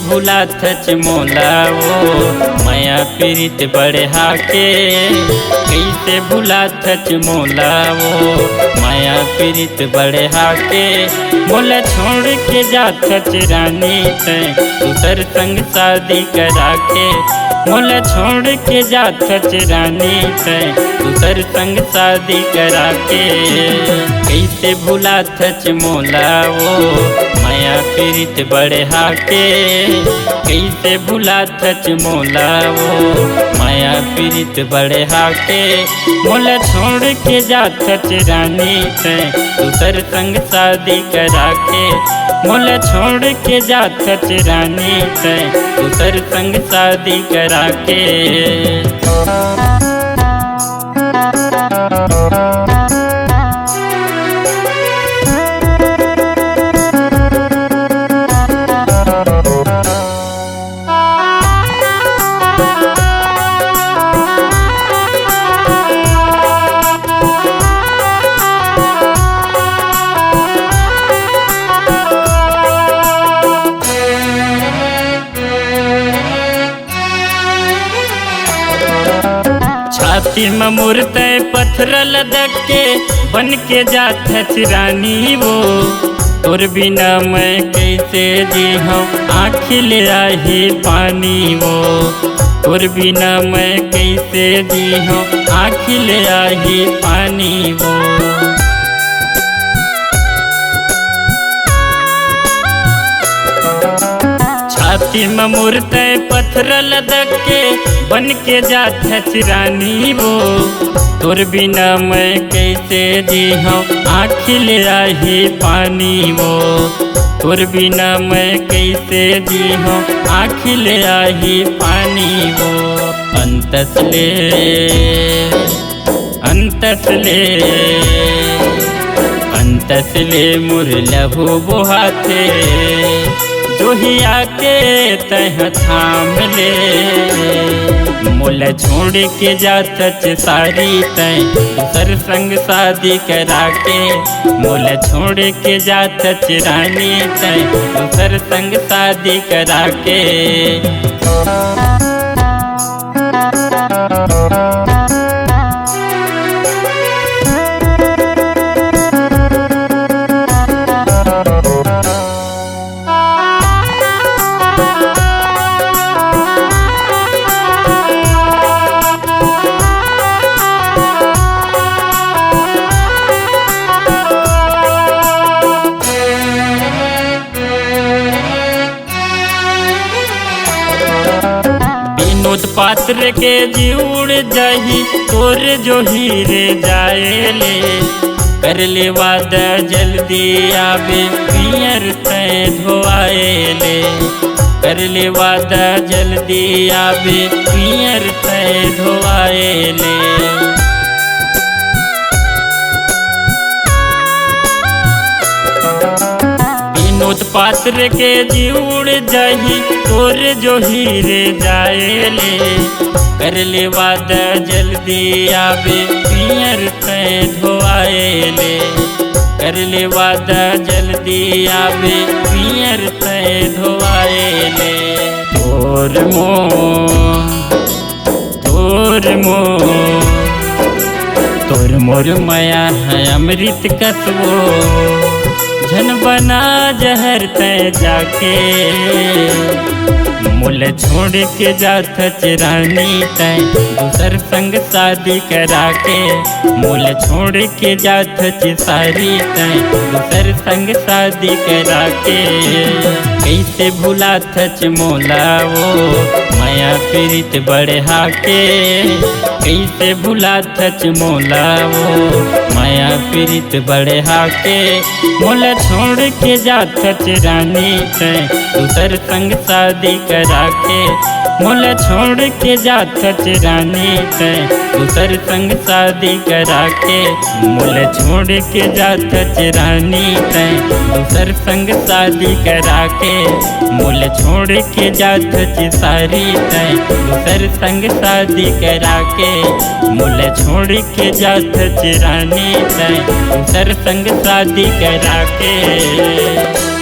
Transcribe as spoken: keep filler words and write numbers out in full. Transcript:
भुलाथच मोला वो मया पीरित बढ़ा के, कइसे भुलाथच मोला वो मया पीरित बढ़ा के। मोला छोड़ के जाथच रानी तैं दूसर संग शादी करा के, मोला छोड़ के जाथच रानी तैं दूसर संग शादी करा के। कइसे भुलाथच मोला वो मया पीरित बढ़ा के, कइसे भुलाथच मोला वो मया पीरित बढ़ा के। मोला छोड़ के जाथच रानी तैं दूसर संग शादी करा के, मोला छोड़ के जाथच रानी तैं दूसर संग शादी करा के। छाती म मोर तैं पथरा लदक के, बन के जाथच रानी वो। तोर बिना मैं कइसे जीहूँ, आँखी ले आही पानी वो। तोर बिना मैं कइसे जीहूँ, आँखी ले आही पानी वो। छाती म मोर तैं पथरा लदक के, बन के जाथच रानी वो। तोर बिना मैं कइसे जीहूँ, आँखी ले आही पानी वो। तोर बिना मैं कइसे जीहूँ, आँखी ले आही पानी वो। अंतस ले अंतस ले, अंतस ले मोर लहू बोहाथे, जोहिया के तैं थाम ले। मोला छोड़ के जाथच सारी तैं दूसर संग शादी करा के, मोला छोड़ के जाथच रानी तैं दूसर संग शादी करा के। विनोद पात्र के जी उड़ जाही तोर जोहिरे जाए ले। कर ले वादा जल्दी आबे पियर तैं धोआए ले। कर ले वादा जल्दी आबे पियर तैं धोआए ले। विनोद पात्र के जी उड़ जाही तोर जोहिरे जाए ले। कर ले वादा जल्दी आबे पियर तैं धोआए ले। कर ले वादा जल्दी आबे पियर तैं धोआए ले। तोर मोर तोर मोर, तोर मोर मया है अमृत कस वो, झन बना जहर तैं जाके। मोला छोड़ के जाथच रानी तैं दूसर संग शादी करा के। मोला छोड़ के जाथच सारी तैं दूसर संग शादी करा के। कइसे भुलाथच मोला वो मया पीरित बढ़ा के, कइसे भुलाथच मोला वो मया पीरित बढ़ा के। मोला छोड़ के जाथच रानी तैं दूसर संग शादी करा के। मोला छोड़ के जाथच रानी तैं दूसर संग शादी करा के। मोला छोड़ के जाथच रानी तैं दूसर संग शादी करा के। मोला छोड़ के जाथच सारी तैं दूसर संग शादी करा के। मोला छोड़ के जाथच रानी तैं दूसर संग शादी करा के।